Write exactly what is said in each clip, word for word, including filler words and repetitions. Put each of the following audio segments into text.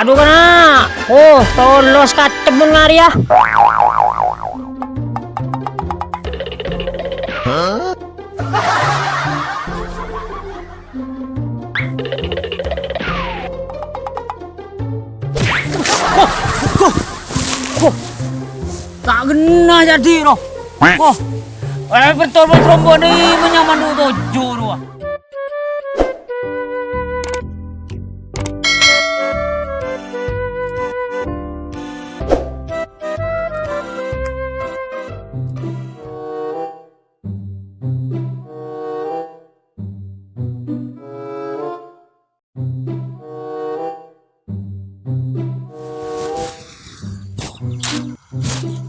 Dhu kana'. Oh, tolos katemmun ngarèya. Koh, koh, koh. Ta' ghenna jadi, roh. Koh. Eh, bertolong rombone menyaman dhu toju', roh.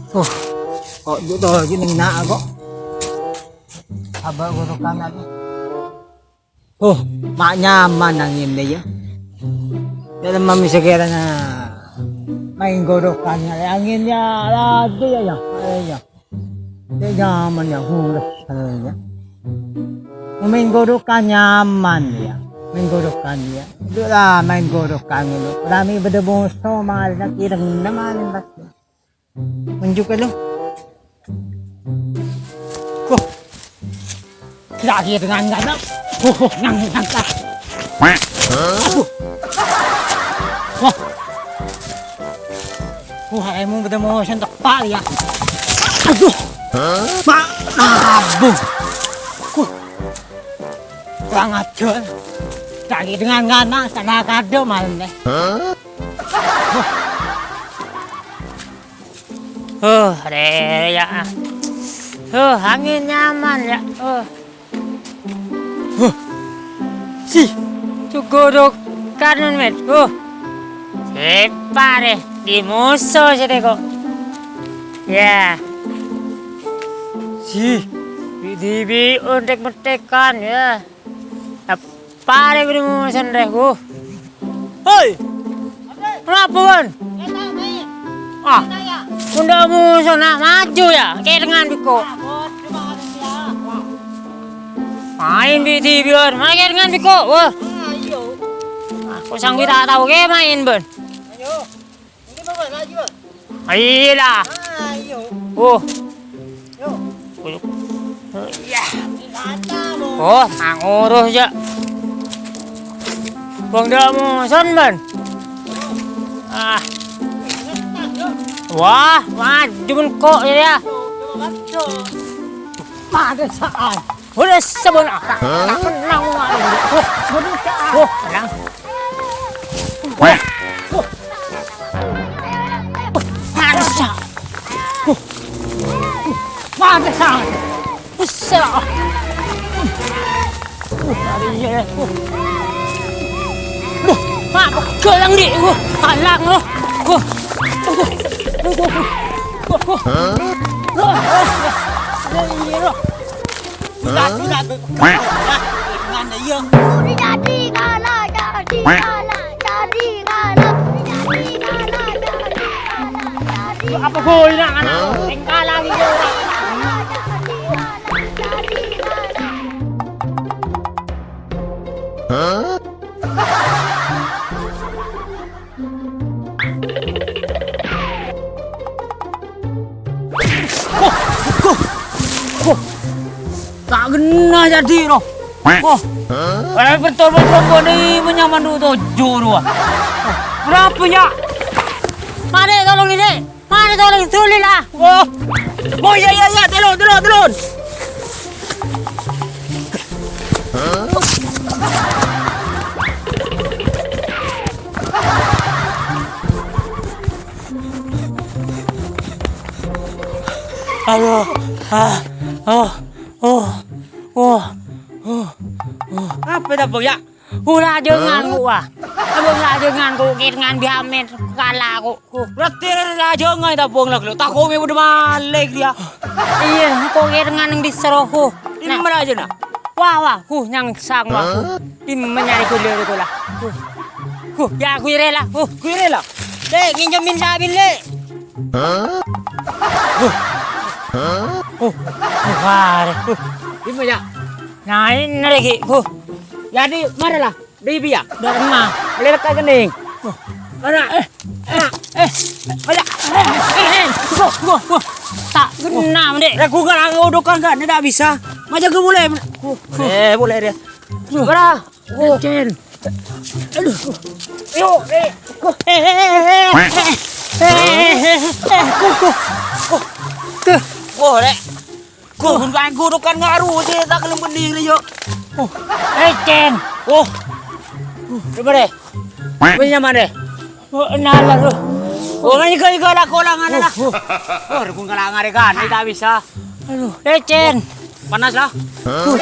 Oh, kok gitu lagi neng nak kok. Abah gorokan lagi. Oh, ma' nyaman angènna, yâ. Dâlem mamisaghârânna maèn gorokan, yâ, angèn, yâ, laju, yâ, yâ. Ayo, yâ. Dâ' nyaman, yâ, hura, yâ. Maèn gorokan nyaman, yâ. Maèn gorokan, yâ. Dhu la maèn gorokan, yâ. Rame bâdâ moso, malèna kirèngnga, malèna pas. Menjuk lo. Wah. Lagi dengan gana. Wah, nang, nang, nang. Wah. Wah, emang bener mau sentak pak ya. Aduh. Ma, abu. Wah. Kurang ajar. Lagi dengan gana, sana kado malam deh. Huh, rè, yâ. Huh, angèn nyaman, yâ. Huh. Huh. Si, cugoro kanun, met. Huh. Separe, di moso sè teko. Yâ. Si, bi-, dibi' ontek-metekan, yâ. Pare bâdâ moson rè, huh. Hei! Kenapa, Bun? Ah, bunda moson, nak, maju, yâ, kèrengngan bi' engko'. Maèn bi' dhibi', Bun, maèn kèrengngan bi' engko', wah. Aku sanggup ta' tao kè maèn, Bun. Iyâ la. Oh. Iyâ. Oh, ta' ngurus, yâ. Bung dâ' moson, Bun. Ah. Wah, maju men ko', yâ. Pada saat. Udah sabun, ah. Hah? Tenang, Mak. Wah, tenang. Wah, pansa. Wah, pansa. Usah. Wah, iya. Wah, Mak, pegel lang, Dik. Wah, alang, loh. Wah. Wah, wah, wah. Wah, wah. Hah? Loh, loh, loh. Iya, iya, loh. Hah? Jadi, jadi, kalah, jadi, kalah, jadi, kalah, jadi, kalah, jadi, kalah, jadi. Apa boy nak anak? Hah? Yang kalah gitu. Hah? Koh, koh, koh. Ta' ghenna jadi, roh. Koh. Eh, bertolong rombone menyaman dhu toju', roh. Berapa, yâ? Mari tolong ini. Mari tolong, tolong lah. Wah. Oh, iya, iya, iya. Tolong, tolong, tolong. Aduh. Ah. Oh. Oh. Oh. Oh. Oh. Apa tabung, yâ? Ula ajengan ku, wah. Abang la ajengan ku kèrengngan bi' Amet kala ku. Huh. Berarti la ajengan tabung la gelo. Tako me udah malik dia. Iya, engko' kèrengngan neng dissa roh. Ini mana aja, nah? Wah, wah, huh, nyangsang, wah. Huh. Dimma nyarè gula-gula. Huh. Huh, yâ, aku rela. Huh, aku rela. Lè', nginjemin sabil, Lè'. Huh. Huh. Huh, are. Huh. Dimma, yâ? Nah, ini lagi. Huh. Jadi, mari lah. Dhibi', yâ? Dâ' remma. Lèlèk ka kennèng. Wah. Ora. Eh, eh, eh, ora. Eh, eh, eh, go, go, go. Ta' kènna, Dek. Ra, ghu ngala' ngodokan, kan? Ndak bisa. Maja ghu bolè. Eh, bolè dia. Ora. Cen. Aduh. Yo, eh. Eh, eh, eh, eh. Eh, eh, eh, eh, eh, go, go. Go. Tuh. Go, Dek. Go, ghun kaè ghuru kan ngaru sè ta' kelem bending lè, yo. Oh, eh, Cen. Oh. Coba deh. Punya mana? Oh, nah, lah, loh. Oh, ini gak, gak lah, kolang ada lah. Oh, ghun kalang ada kan, ini tak bisa. Aduh, eh, Cen. Panas lah. Oh.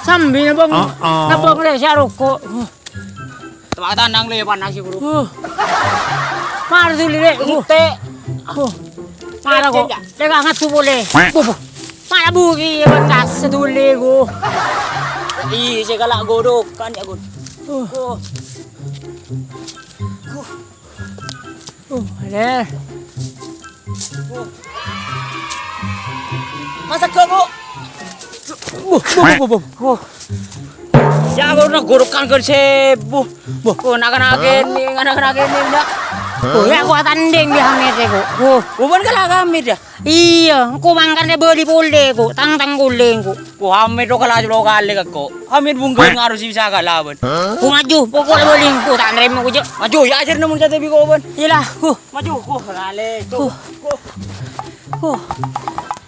Sambil nabang, nabang lè, saya rokok. Oh. Tepatana lè panas, Guru. Huh. Mar duli, Dek. Huh. Ente. Huh. Mara kok. Cek, cek. Lè' anget su polè. Buh, buh. Mara buri bekas seduli, Gu. Ih, sè kala godokan, ya, Gun. Huh. Huh. Huh. Uh, ada. Masak kok, Bu? Bu, bu, bu, bu, bu. Ya, aku na gorokan ke sebu. Bu, oh, nak kena kene, nak kena kene, nak. Oh, ya, aku tanding di Hamid, ya, kok. Oh, bukan kalah Hamid, ya? Iya, engko mangkana bali polè, kok. Tang-tang polè, kok. Ko Hamid to kala lo kale ko. Hamid bungkon harus bisa kalawan. Ko maju, pokok bali engko tak nerima ko, Cek. Maju, ya ajar nemu jatuh bi ko, Bon. Iyalah, ko. Maju, ko kale. Ko. Ko. Ko.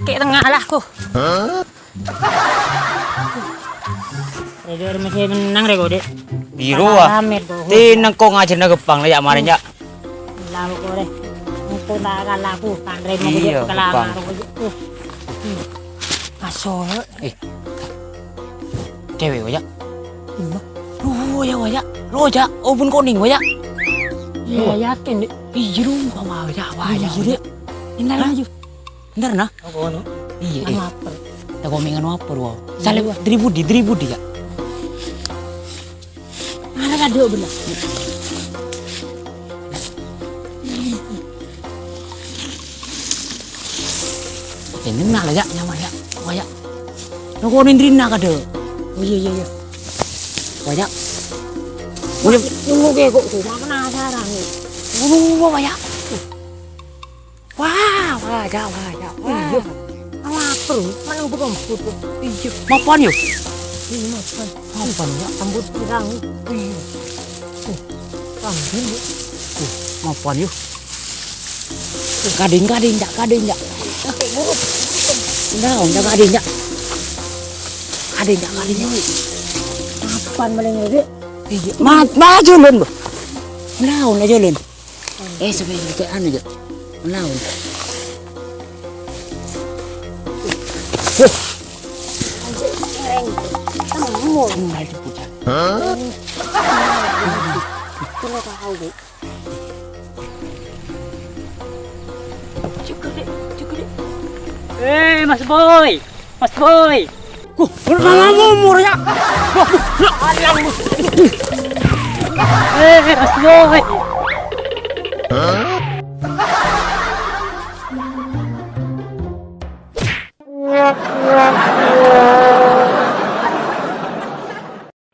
Kek tengah lah, ko. Reger masih menang, Rek, Dek. Biru, ah. Hamid, ko. Tineng ko ngajarna gepang lah, ya, kemarin, ya. Lah, kok, Rek. Engko tak kalah, ko. Tak nerima ko, Cek. Iya, kalah gepang. Karo ko, Cek. Ko. Asal. Eh. Cewek, wajak. Iya. Duh, ya, wajak. Lo, wajak. Oh, pun kuning, wajak. Iya, yakin, Dek. Iya, lu, wajak, wajak, wajak. Iya, Dek. Bener, Hah? Maju. Bener, nah? Apa, no? Iya, Anu eh. Apa? Tak komen anu apa, wow. Iya, Salib, wah. Dari budi, dari budi, ya. Mana tadi, oh, bener. Ini mana, ya? Nyaman, ya? Wah, ya. Nunggu nindrina kada. Oh, iya, iya, iya. Wah, ya. Oh, iya. Nunggu kayak kok, kok penasaran, nih. Nunggu, wah, ya. Wah, wah, ya, wah, ya. Wah. Iya. Lapar, mana ngebut-ngebut, kok. Iya. Mapan, yo? Iya, mapan. Mapan, ya. Rambut pirang. Iya. Tuh, panggil, ya. Tuh, mapan, yo. Kading, kading, Cak, kading, Cak. Sampai buruk. Enggak, enggak kading, Cak. Kading, Cak, kading, Cak. Apaan maling lagi? Iya, ma-, maju, Lon, Bu. Lawan aja, Lon. Eh, sampai cek anu, Cak. Lawan. Huh. Tengah, tengah, tengah. Tengah, Cak. Hah? Tengah, tahu, Bu. Cegel, Dek. Cegel, Dek. Eh, Mas Boy. Mas Boy. Ku, berapa umur ya? Wah, alang. Eh, Mas Boy.